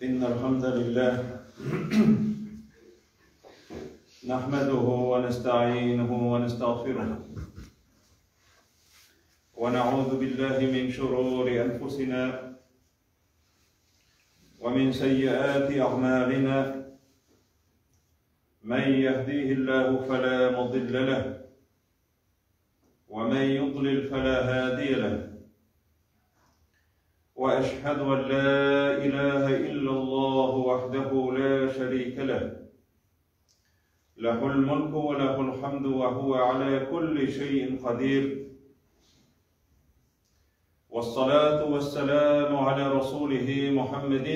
إن الحمد لله نحمده ونستعينه ونستغفره ونعوذ بالله من شرور أنفسنا ومن سيئات أعمالنا من يهديه الله فلا مضل له ومن يضلل فلا هادي له واشهد ان لا اله الا الله وحده لا شريك له له الملك وله الحمد وهو على كل شيء قدير والصلاه والسلام على رسوله محمد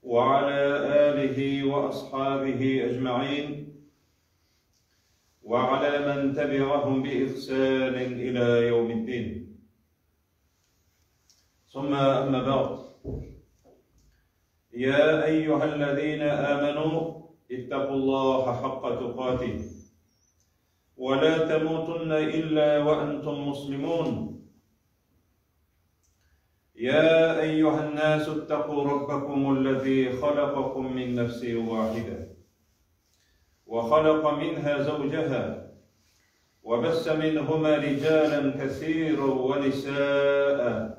وعلى اله واصحابه اجمعين وعلى من تبعهم باحسان الى يوم الدين ثم اما بعد يا ايها الذين امنوا اتقوا الله حق تقاته ولا تموتن الا وانتم مسلمون يا ايها الناس اتقوا ربكم الذي خلقكم من نفس واحده وخلق منها زوجها وبث منهما رجالا كثيرا ونساء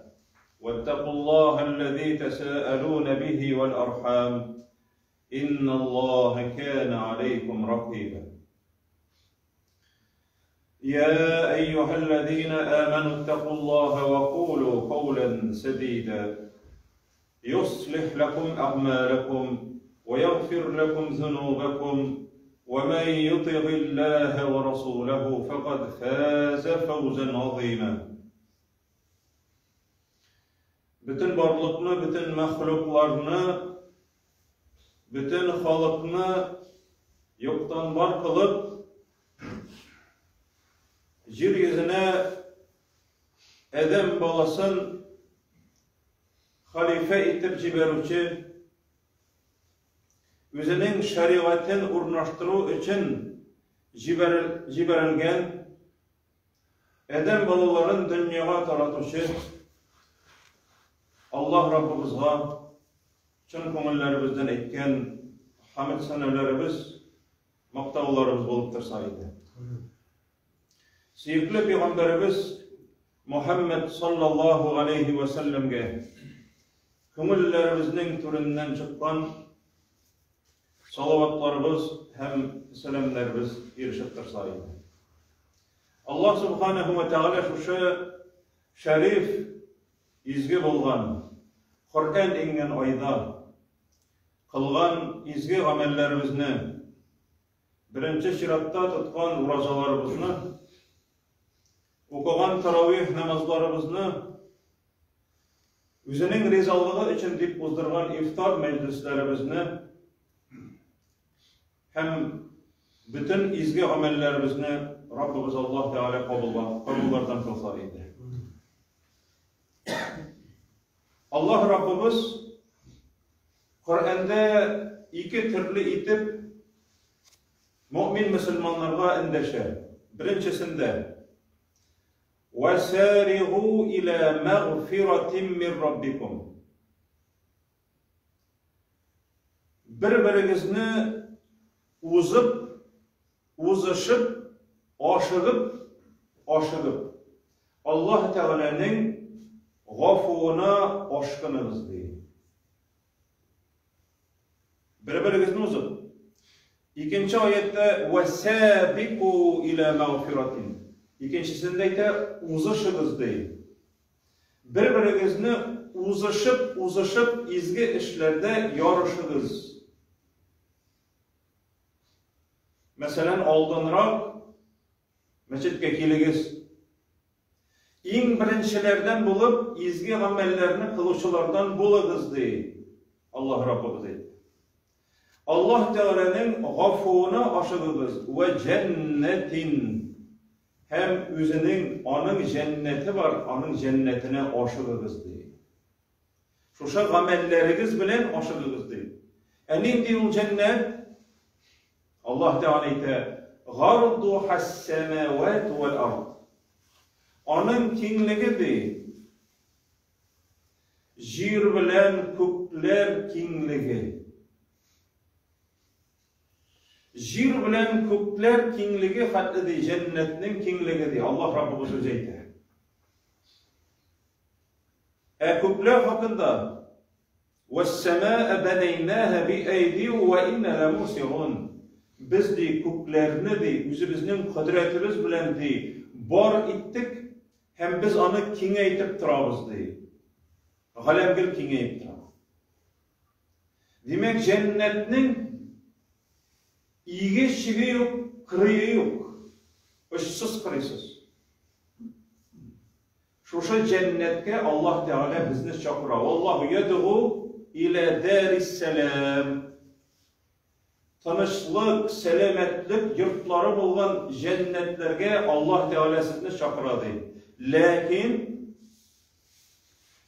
واتقوا الله الذي تساءلون به والارحام ان الله كان عليكم رقيبا يا ايها الذين امنوا اتقوا الله وقولوا قولا سديدا يصلح لكم اعمالكم ويغفر لكم ذنوبكم ومن يطع الله ورسوله فقد فاز فوزا عظيما Бөтен барлыкны, бөтен мәхлукларны, бөтен халыкны юктан бар кылып, җир йөзенә адәм баласын халифә итеп җибәрүче, үзенең шәригатен урнаштыру өчен җибәрелгән адәм балаларын дөньяга таратучы Аллаһ Раббыбызга чын күңелләребездән әйткән хәмд сәнәләребез, мактауларыбыз булып торса иде. Сөекле пәйгамбәребез Мухаммад саллаллаһу алейхи ва сәлләмгә күңелләребезнең түреннән чыккан салаватларыбыз һәм сәламнәребез ирешеп торса иде. Аллаһ субханаһу ва тәгалә шушы шәриф изге булган Коръән иңгән айда кылган изге гамәлләребезне, беренче чиратта тоткан уразаларыбызны, укыган таравих намазларыбызны, үзенең ризалыгы өчен дип уздырган ифтар мәҗлесләребезне һәм бөтен изге гамәлләребезне Раббыбыз Аллаһ Тәгалә кабуллардан кылса иде. Аллаһ Раббыбыз Коръәндә ике төрле итеп мөэмин мөселманнарга эндәшә. Беренчесендә Васаригу иля мәгъфиратин мир раббикум. Бер-берегезне узып, узышып, ашыгып, ашыгып, Аллаһ Тәгаләнең гафуына ашкыныгыз, ди. Бер-берегезне узып. Икенче аятта васабику иля мәгъфиратин. Икенчесендә әйтә, узышыгыз, ди. Бер-берегезне узышып, узышып изге эшләрдә ярышыгыз. Мәсәлән, алданрак мәчеткә килегез. Иң беренчеләрдән булып изге гамәлләрне кылучылардан булыгыз, ди Аллаһ Раббыбыз әйтте. Аллаһ Тәгаләнең гафуына ашыгыгыз вә җәннәтин һәм үзенең аның җәннәте бар, аның җәннәтенә ашыгыгыз, ди. Шушы гамәлләрегез белән ашыгыгыз, ди. Ә нинди ул җәннәт? Аллаһ Тәгалә әйтә, Гардухас-самават вәл ард. Аның киңлеге, ди, Җир белән күкләр киңлеге. Җир белән күкләр киңлеге хәтле ди, җәннәтнең киңлеге ди, Аллаһ Раббыбыз үзе әйтә. Ә күкләр хакында Вәссәмаә бәнәйнәһә биәйди вә иннә ләмусиун. Без ди күкләрне ди үзебезнең кодрәтебез белән ди бар иттек һәм без аны киңәйтеп торабыз ди. Галәм гел киңәеп тора. Димәк, җәннәтнең иге чиге юк, кырые юк. Очсыз кырыйсыз. Шушы җәннәткә Аллаһ Тәгалә безне чакыра. Валлаһу ядгу иля дарис-сәлам. Тынычлык, сәламәтлек йортлары булган җәннәтләргә Аллаһ Тәгалә сезне чакыра ди. Ләкин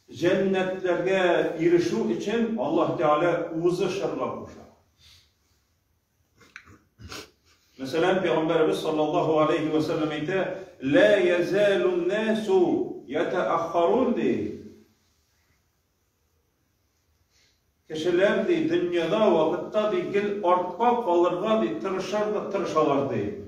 җәннәтләргә ирешү өчен Аллаһ Тәгалә узышырга куша. Мәсәлән, Пәйгамбәребез саллаллаһу алейхи ва сәлләм әйтә, "Ла язалун насу ятааххарун" ди. Кешеләр ди, дөньяда вакытта ди гел артка калырга ди тырышар да тырышалар ди.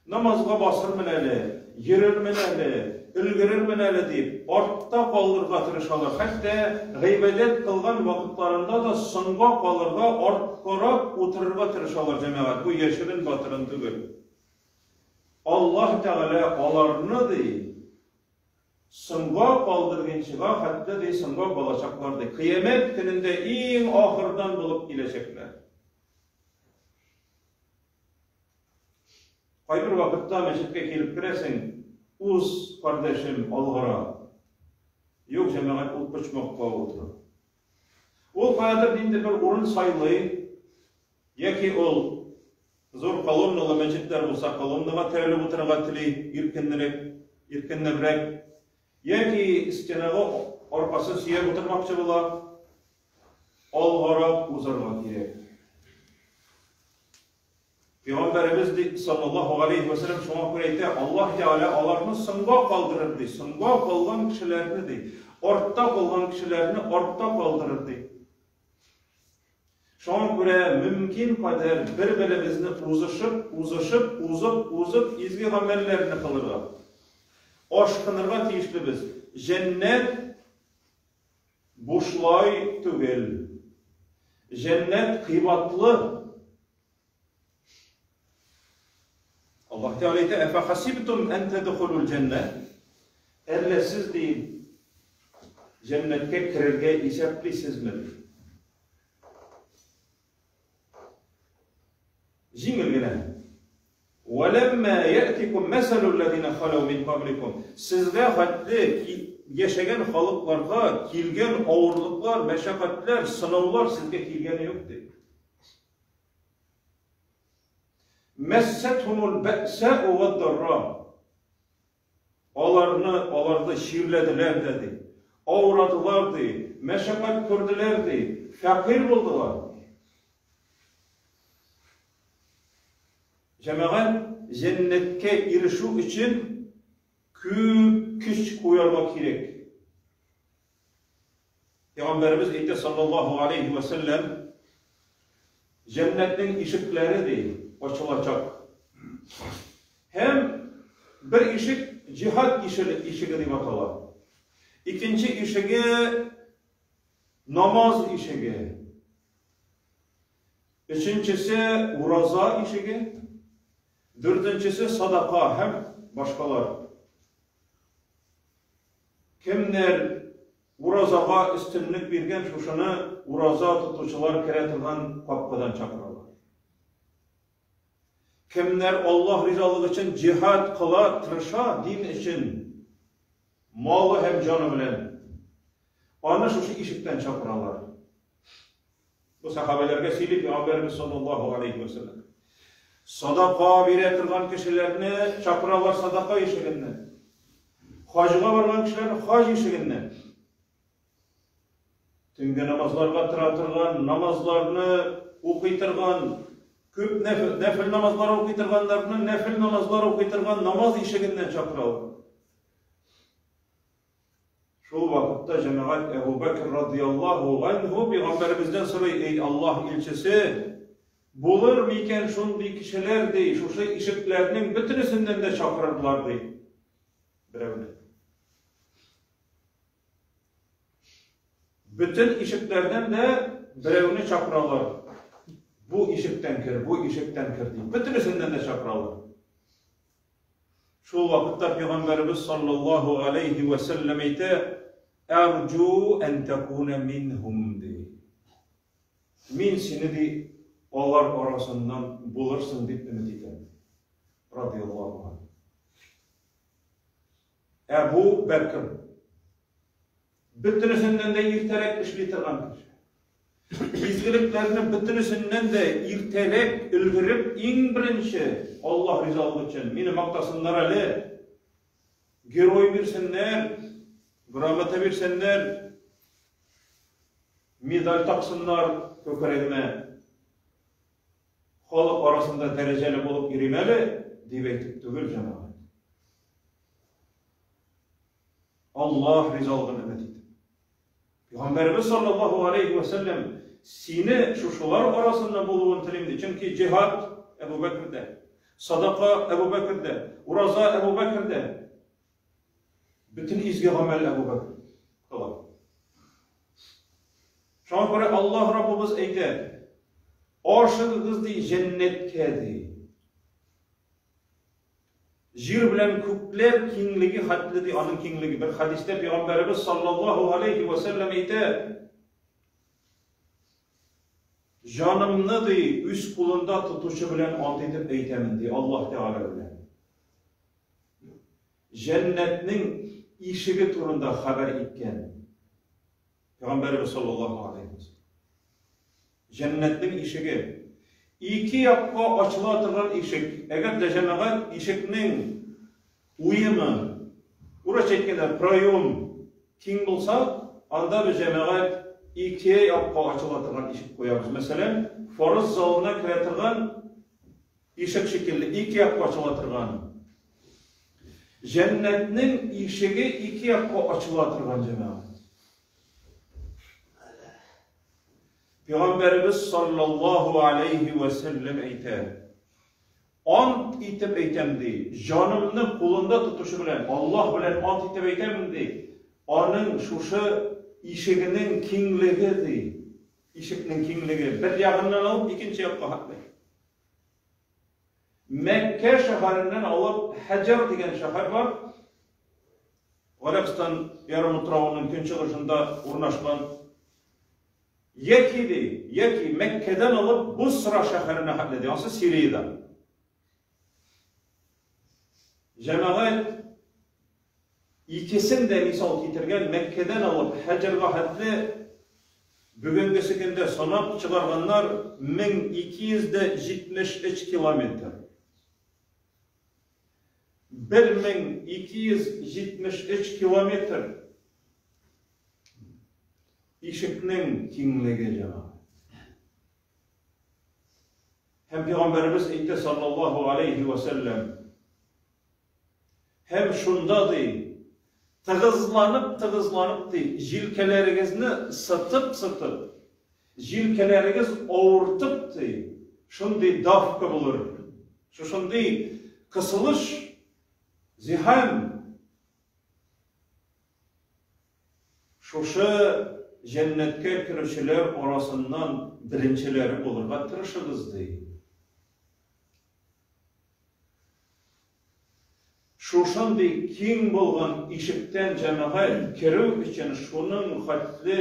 Намазга басырмын әле, йөрермен әле, өлгерермен әле дип, артта калырга тырышалар. Хәтта гыйбадәт кылган вакытларында да соңга калырга, арткарак утырырга тырышалар, җәмәгать. Бу яшерен-батырын түгел. Аллаһ Тәгалә аларны, ди, соңга калдыргынчыга хәтле, ди, соңга калачаклар, ди. Кыямәт көнендә иң ахырдан булып киләчәкләр. Кайбер вакытта мәчеткә килеп керәсең, уз, кардәшем, алгара. Юк, җәмәгать, ул почмакка утыра. Ул каядыр нинди бер урын сайлый, яки ул зур колонналы мәчетләр булса, колоннага терәлеп утырырга тели, иркенрәк, иркенләбрәк, яки стенага аркасын сөяп утырмакчы була. Алгарак узарга кирәк. Пәйгамбәребез ди, саллаллаһу галәйһи вә сәлләм шуңа күрә әйтә, Аллаһ Тәгалә аларны соңга калдырыр ди, соңга калган кешеләрне ди, артта калган кешеләрне артта калдырыр ди. Шуңа күрә мөмкин кадәр бер-беребезне узышып, узышып, узып, узып изге гамәлләрне кылырга, ашкынырга тиешлебез. Җәннәт бушлай түгел. Җәннәт кыйбатлы. Аллаһ Тәгалә әйтә, "Әфәхасибтум ан тадхулул җәннә?" Әллә сез ди җәннәткә керергә исәплисезме? Җиңел генә. Вәләммә яътикум мәсәлүл ләзина халау мин кабликум. Сезгә хәтле яшәгән халыкларга килгән авырлыклар, мәшәкатьләр, сынаулар сезгә килгәне юк ди. Мәссәтһумул бәъсәу вәд-дарра. Аларны, аларны чирләделәр дә ди. Авырадылар ди, мәшәкать күрделәр ди, фәкыйрь булдылар. Җәмәгать, җәннәткә ирешү өчен күп көч куярга кирәк. Пәйгамбәребез әйтә саллаллаһу алейһи вә сәлләм, җәннәтнең ишекләре ди ачылачак. Һәм бер ишек җиһад ишеге дип атала. Икенче ишеге намаз ишеге. Өченчесе ураза ишеге. Дүртенчесе садака һәм башкалар. Кемнәр уразага өстенлек биргән, шушыны ураза тотучылар керә торган капкадан чакыралар. Кемнәр Аллаһ ризалыгы өчен җиһад кыла, тырыша дин өчен, малы һәм җаны белән, аны шушы ишектән чакыралар. Бу сахабәләргә сөйли Пәйгамбәребез саллаллаһу алейхи ва саллям. Садака бирә торган кешеләрне чакыралар садака ишегеннән. Хаҗга барган кешеләрне хаҗ ишегеннән. Төнге намазларга тора торган, намазларны укый торган, күп нәфел намазлары укый торганнарны нәфел намазлары укый торган намаз ишегеннән чакыралар. Шул вакытта. вакытта җәмәгать Әбу Бәкр радияллаһу ганһу пәйгамбәребездән сорый, Эй Аллаһ илчесе, булыр микән шундый кешеләр, ди, шушы ишекләрнең бөтенесеннән дә чакырырлар, ди, берәүне. Бөтен ишекләрдән дә берәүне чакыралар. Бу ишектән кер, бу ишектән кер, ди. Бөтенесеннән дә чакыралар. Шул вакытта Пәйгамбәребез саллаллаһу алейһи вә сәлләм әйтә, Әрҗу ән тәкуна минһум, ди. Мин сине, ди, алар арасыннан булырсың дип өмет итәм. Радияллаһу анһу. Әбу Бәкр. Бөтенесеннән дә иртәрәк эшли торган кеше. Изгелекләрне бөтенесеннән дә иртәрәк өлгереп, иң беренче Аллаһ ризалыгы өчен мине мактасыннар әле. Герой бирсеннәр, грамота бирсеннәр, медаль таксыннар күкрәгемә. Халык арасында дәрәҗәле булып йөрим әле, дип әйтеп түгел, җәмәгать. Аллаһ ризалыгын өмет итеп. Пәйгамбәребез саллаллаһу алейхи ва сәлләм сине шушылар арасында булуын телим ди. Чөнки җиһад Әбу Бәкрдә, садака Әбу Бәкрдә, ураза Әбу Бәкрдә. Бөтен изге гамәл Әбу Бәкр кыла. Шуңа күрә Аллаһ Раббыбыз әйтә, ашыгыгыз ди җәннәткә ди. Җир белән күкләр киңлеге хәтле ди аның киңлеге. Бер хәдистә пәйгамбәребез саллаллаһу алейхи ва сәлләм әйтә, Җанымны ди үз кулында тотучы белән ант итеп әйтәмен ди Аллаһ Тәгалә белән. Җәннәтнең ишеге турында хәбәр иткән. Пәйгамбәребез саллаллаһу алейһи ва сәлләм. Җәннәтнең ишеге ике якка ачыла торган ишек. Әгәр дә җәмәгать ишекнең уемы, урысча әйткәндә, проем киң булса, анда без җәмәгать ике якка ачыла торган ишек куябыз. Мәсәлән, фарыз залына керә торган ишек шикелле ике якка ачыла торган. Җәннәтнең ишеге ике якка ачыла торган җәмәгать. Пәйгамбәребез саллаллаһу алейхи вә сәлләм әйтә. Ант итеп әйтәм ди, җанымны кулында тотучы белән, Аллаһ белән ант итеп әйтәм ди, аның шушы ишегенең киңлеге ди, ишекнең киңлеге бер ягыннан алып икенче якка хәтле. Мәккә шәһәреннән алып Хаҗар дигән шәһәр бар. Гарәбстан ярымутравының көнчыгышында урнашкан. Яки ди, яки Мәккәдән алып Бусра шәһәренә хәтле ди, ансы Сириядә. Җәмәгать Икесен дә мисал китергән, Мәккәдән алып Һаҗәргә хәтле бүгенгесе көндә санап чыгарганнар 1273 километр. 1273 километр ишекнең киңлеге, җәмәгать. Һәм пәйгамбәребез әйтте саллаллаһу алейхи ва сәлләм, Һәм шунда, ди, тыгызланып-тыгызланып, ди, җилкәләрегезне сытып-сытып, җилкәләрегез авыртып, ди, шундый давка булыр, шушындый кысылыш, зиһан, шушы җәннәткә керүчеләр арасыннан беренчеләре булырга тырышыгыз, ди. Шушындый киң булган ишектән җәмәгать керү өчен шуның хәтле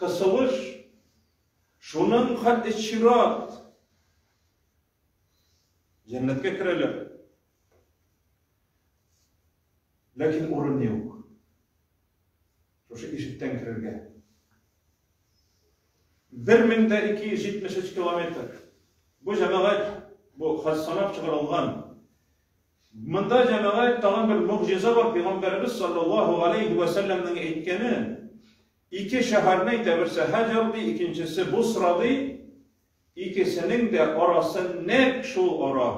кысылыш, шуның хәтле чират. Җәннәткә керәләр. Ләкин урын юк. Шушы ишектән керергә. 1273 километр. Бу җәмәгать, бу хәз санап чыгарылган. Монда җәмәгать тагын бер могҗиза бар, пәйгамбәребез саллаллаһу алейхи ва сәлләмнең әйткәне. Ике шәһәрне әйтә, берсе Хаҗар ди, икенчесе Бусра ди. Икесенең дә арасы нәкъ шул ара.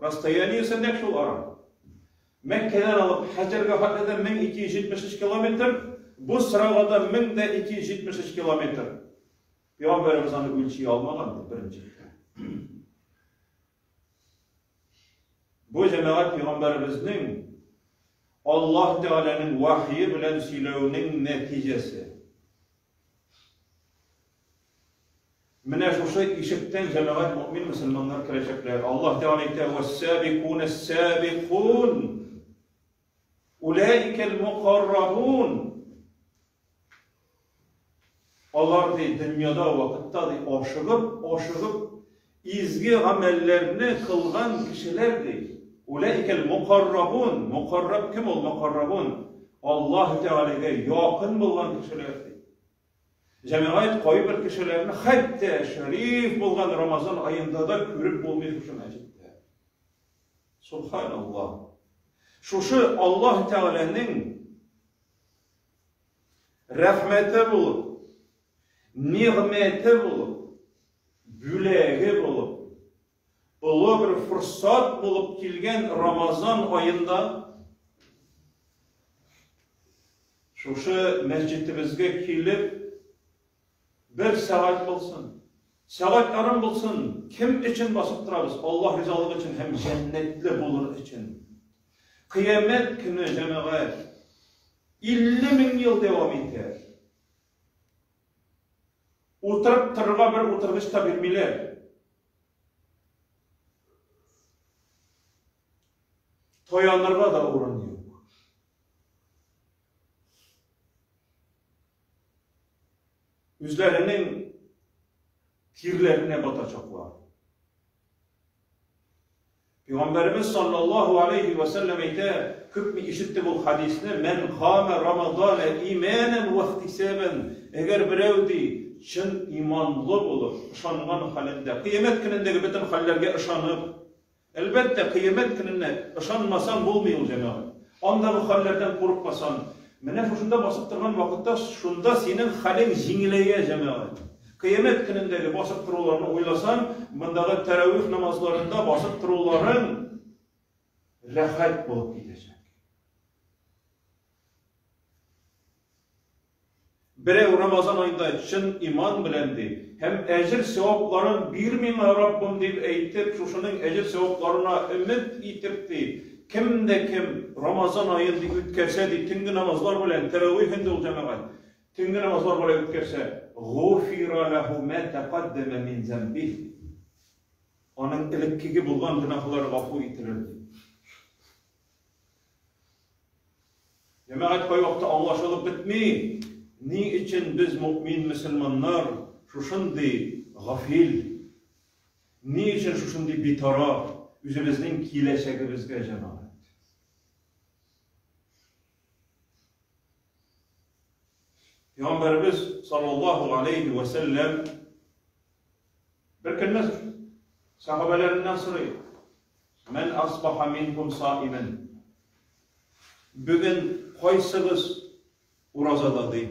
Расстояниесе нәкъ шул ара. Мәккәдән алып Хаҗәргә хәтле дә 1273 километр, Бусрага да 1273 километр. Пәйгамбәребез аны үлчи алмаган, ди, беренчелектә. Бу җәмәгать пәйгамбәребезнең Аллаһ Тәгаләнең вахие белән сөйләүнең нәтиҗәсе. Менә шушы ишектән җәмәгать мөэмин мөселманнар керәчәкләр. Аллаһ Тәгалә әйтә, "Вәссабикун әс-сабикун улаикал мукаррабун". Алар ди дөньяда вакытта ди ашыгып, ашыгып изге гамәлләрне кылган кешеләр ди. Улаикал мукаррабун. Мукарраб кем ул мукаррабун? Аллаһ Тәгаләгә якын булган кешеләр ди. Җәмәгать кайбер кешеләрне хәтта шәриф булган Рамазан аенда да күреп булмый шушы мәчеттә. Субханаллаһ. Шушы Аллаһ Тәгаләнең рәхмәте булып, нигъмәте булып, бүләге булып, олы бер форсат булып килгән Рамазан аенда шушы мәсҗидебезгә килеп, бер сәгать булсын, сәгать ярым булсын, кем өчен басып торабыз? Аллаһ ризалыгы өчен һәм җәннәтле булыр өчен. Кыямәт көне, җәмәгать, 50 мең ел дәвам итә. Утырып торырга бер утыргыч та бирмиләр. Таянырга да урын юк. Үзләренең тирләренә батачаклар. Пәйгамбәребез саллаллаһу алейхи ва сәлләм әйтә, күпме ишеттек ул хадисне, Мән кама Рамазана иманан ва ихтисабан, әгәр берәү ди, чын иманлы булып, ышанган хәлендә, кыямәт көнендәге бөтен хәлләргә ышанып, әлбәттә, кыямәт көненә ышанмасаң булмый ул, җәмәгать. Андагы хәлләрдән курыкмасаң, менә шушында басып торган вакытта шунда синең хәлең җиңеләя, җәмәгать. Кыямәт көнендәге басып торуларны уйласаң, мондагы тәравих намазларында басып торуларың рәхәт булып китәчәк. Берәү Рамазан аенда чын иман белән ди, һәм әҗер-сәвапларын бир миңа, Раббым, дип әйтеп, шушының әҗер-сәвапларына өмет итеп ди, кем дә кем Рамазан аен ди үткәрсә ди, төнге намазлар белән, тәравих инде ул, җәмәгать, төнге намазлар белән үткәрсә, гуфира ләһу мә тәкаддәмә мин зәмбих, аның элеккеге булган гөнаһлары гафу ителер ди. Җәмәгать кайвакытта аңлашылып бетми, ни өчен без мөэмин мөселманнар шушындый гафил, ни өчен шушындый битараф үзебезнең киләчәгебезгә, җәмәгать. Пәйгамбәребез саллаллаһу алейхи ва сәлләм бер көнне сахабәләреннән сорый: Мән асбаха минкум саимен. Бүген кайсыгыз уразада ди?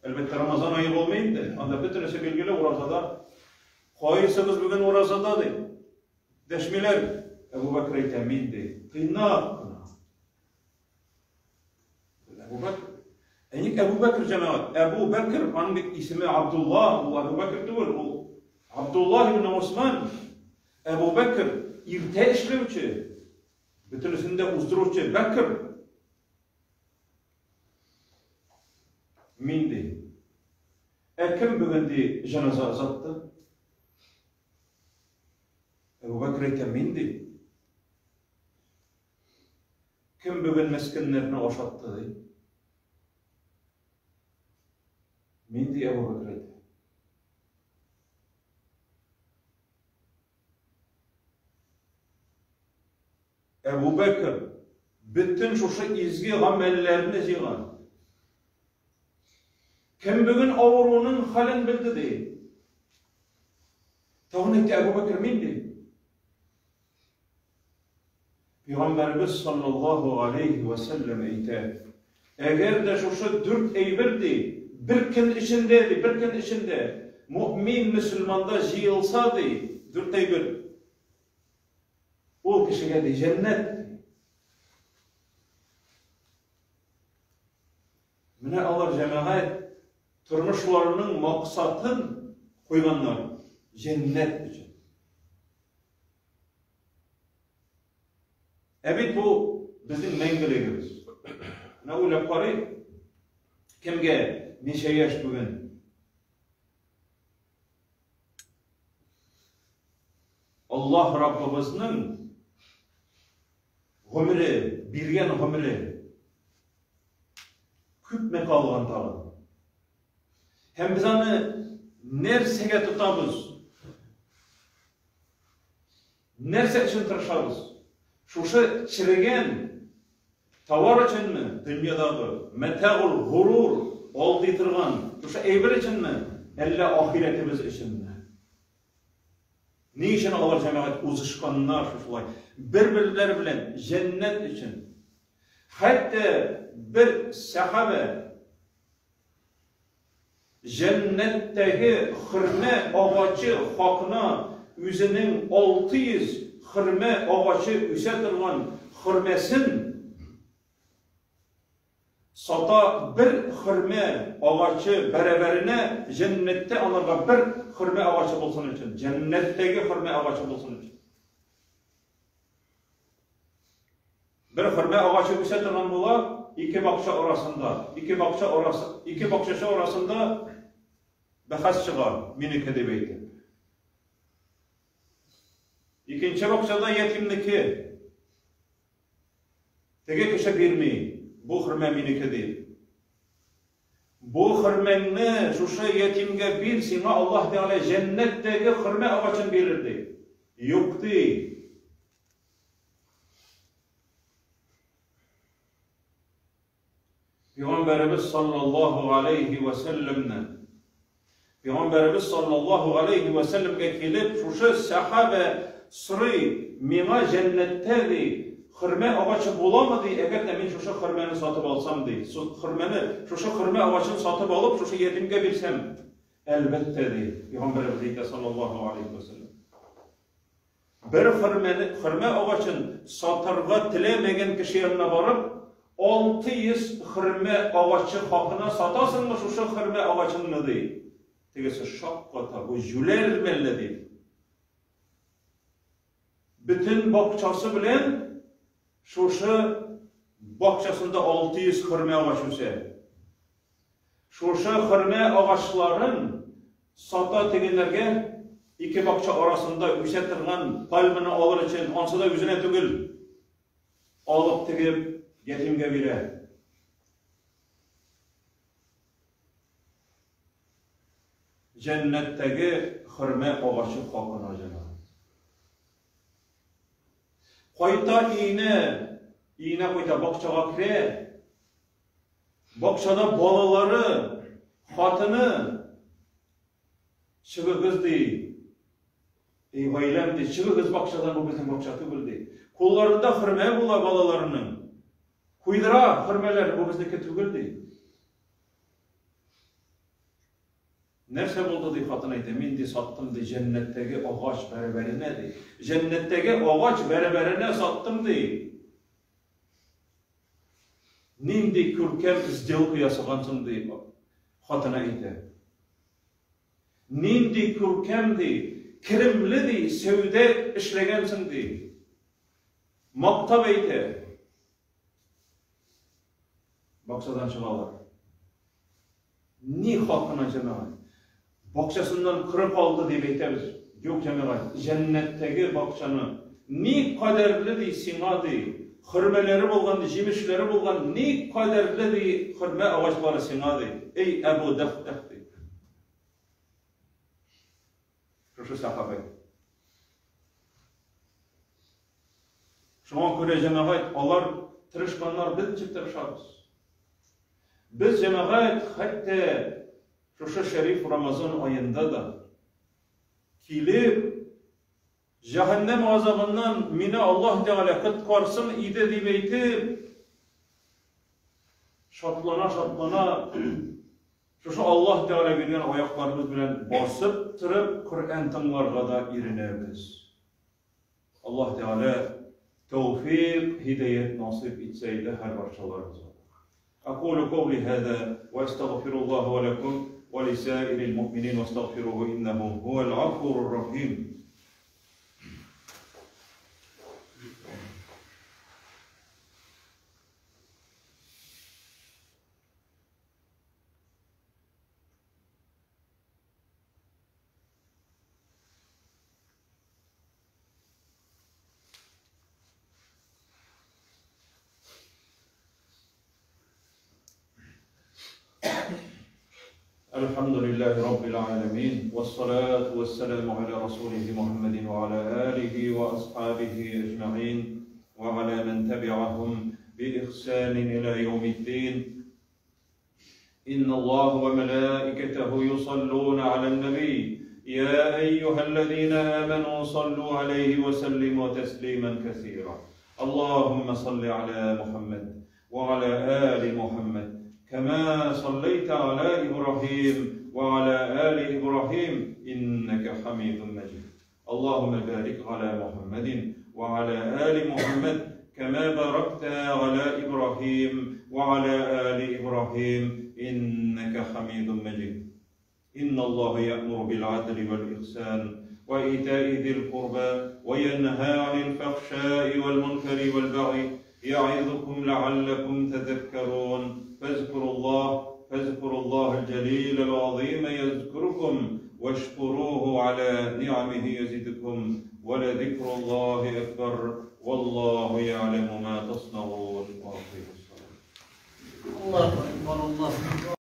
Әлбәттә, Рамазан ае булмый инде. Анда бөтенесе билгеле уразада. Кайсыгыз бүген уразада ди? Дәшмиләр. Әбу Бәкр әйтә, мин ди. Тыйнак кына. Әбу Бәкр. Ә ник Әбу Бәкр җәмәгать? Әбу Бәкр, аның бит исеме Абдулла, ул Әбу Бәкр түгел, ул Абдулла ибн Усман. Әбу Бәкр иртә эшләүче, бөтенесен дә уздыручы Бәкр. Мин ди. Ә кем бүген ди җеназа озатты? Әбу Бәкр әйтә, мин ди. Кем бүген мескеннәрне ашатты ди? Мин ди Әбу Бәкр әйтә. Әбу Бәкр бөтен шушы изге гамәлләрне җыйган. Кем бүген авыруның хәлен белде ди? Тагын әйтә Әбу Бәкр мин ди. Пәйгамбәребез саллаллаһу алейһи вә сәлләм әйтә, Әгәр дә шушы дүрт әйбер, ди, бер көн эчендә, ди, бер көн эчендә мөэмин мөселманда җыелса, ди, дүрт әйбер, ул кешегә, ди, җәннәт, ди. Менә алар җәмәгать тормышларының максатын куйганнар җәннәт өчен. Ә бит бу безнең мәңгелегебез. Менә уйлап карыйк, кемгә ничә яшь бүген? Аллаһ Раббыбызның гомере, биргән гомере күпме калган тагын? Һәм без аны нәрсәгә тотабыз? Нәрсә өчен тырышабыз? Шушы черегән товар өченме, дөньядагы мәтәгул горур алдый торган шушы әйбер өченме, әллә ахирәтебез өченме? Ни өчен алар җәмәгать узышканнар шушылай? Бер-берләре белән җәннәт өчен. Хәтта бер сәхабә Җәннәттәге хөрмә агачы хакына үзенең 600 хөрмә агачы үсә торган хөрмәсен сата, бер хөрмә агачы бәрабәренә җәннәттә аларга бер хөрмә агачы булсын өчен, җәннәттәге хөрмә агачы булсын өчен. Бер хөрмә агачы үсә торган була, ике бакча арасында, ике бакча арасы, ике бакчачы арасында бәхәс чыга, минеке дип әйтеп. Икенче бакчада ятимнеке. Теге кеше бирми, бу хөрмә минеке дип. Бу хөрмәңне шушы ятимгә бир, сиңа Аллаһ Тәгалә җәннәттәге хөрмә агачын бирер ди. Юк ди. Пәйгамбәребез саллаллаһу алейхи ва сәлләмне Пәйгамбәребез саллаллаһу алейхи ва сәлләмгә килеп, шушы сәхабә сорый, миңа җәннәттә ди, хөрмә агачы буламы ди, әгәр дә мин шушы хөрмәне сатып алсам ди, хөрмәне, шушы хөрмә агачын сатып алып, шушы ятимгә бирсәм, әлбәттә ди, Пәйгамбәребез әйтә саллаллаһу алейхи ва сәлләм. Бер хөрмәне, хөрмә агачын сатарга теләмәгән кеше янына барып, 600 хөрмә агачы хакына сатасыңмы шушы хөрмә агачыңны, ди. Тегесе шакката, бу җүләр мәллә, ди. Бөтен бакчасы белән шушы бакчасында 600 хөрмә агачы үсә. Шушы хөрмә агачларын сата тегеләргә, ике бакча арасында үсә торган пальманы алыр өчен, ансы да үзенә түгел, алып тегеп ятимгә бирә. Җәннәттәге хөрмә агачы хакына җәмәгать. Кайта өенә, өенә кайта, бакчага керә. Бакчада балалары, хатыны чыгыгыз ди. Эй, гаиләм ди, чыгыгыз бакчадан, бу безнең бакча түгел ди. Кулларында хөрмә була балаларының. Куйдыра хөрмәләр, бу безнеке түгел ди. Нәрсә булды ди, хатын әйтә, мин ди саттым ди җәннәттәге агач бәрабәренә ди. Җәннәттәге агач бәрабәренә саттым ди. Нинди күркәм сделка ясагансың, ди, хатыны әйтә. Нинди күркәм, ди, керемле, ди, сәүдә эшләгәнсең, ди. Мактап әйтә. Бакчадан чыгалар. Ни хакына, җәмәгать? Бакчасыннан коры калды дип әйтәбез. Юк, җәмәгать, җәннәттәге бакчаны ни кадәрле ди сиңа ди, хөрмәләре булган, җимешләре булган ни кадәрле ди хөрмә агачлары сиңа ди. Эй, Әбу Дәхдәх ди. Шушы сахабә. Шуңа күрә җәмәгать, алар тырышканнар, без ничек тырышабыз? Без җәмәгать хәтта шушы шәриф Рамазан аенда да килеп, җәһәннәм газабыннан мине Аллаһ Тәгалә коткарсын иде дип әйтеп, шатлана-шатлана шушы Аллаһ Тәгалә биргән аякларыбыз белән басып торып Коръән тыңларга да иренәбез. Аллаһ Тәгалә тәүфик, һидаят насыйп итсә иде һәрбарчаларыбызга. أقول قولي هذا وأستغفر الله ولكم ولسائر المؤمنين واستغفروه إنه هو الغفور الرحيم. الحمد لله رب العالمين، والصلاة والسلام على رسوله محمد وعلى آله وأصحابه أجمعين وعلى من تبعهم بإحسان إلى يوم الدين. إن الله وملائكته يصلون على النبي يا أيها الذين آمنوا صلوا عليه وسلموا تسليما كثيرا. اللهم صل على محمد وعلى آل محمد كما صليت على إبراهيم وعلى آل إبراهيم إنك حميد مجيد. اللهم بارك على محمد وعلى آل محمد كما باركت على إبراهيم وعلى آل إبراهيم إنك حميد مجيد. إن الله يأمر بالعدل والإحسان وإيتاء ذي القربى وينهى عن الفحشاء والمنكر والبغي يعظكم لعلكم تذكرون. فاذكروا الله الجليل العظيم يذكركم واشكروه على نعمه يزدكم، ولذكر الله أكبر، والله يعلم ما تصنعون. الله أكبر الله أكبر.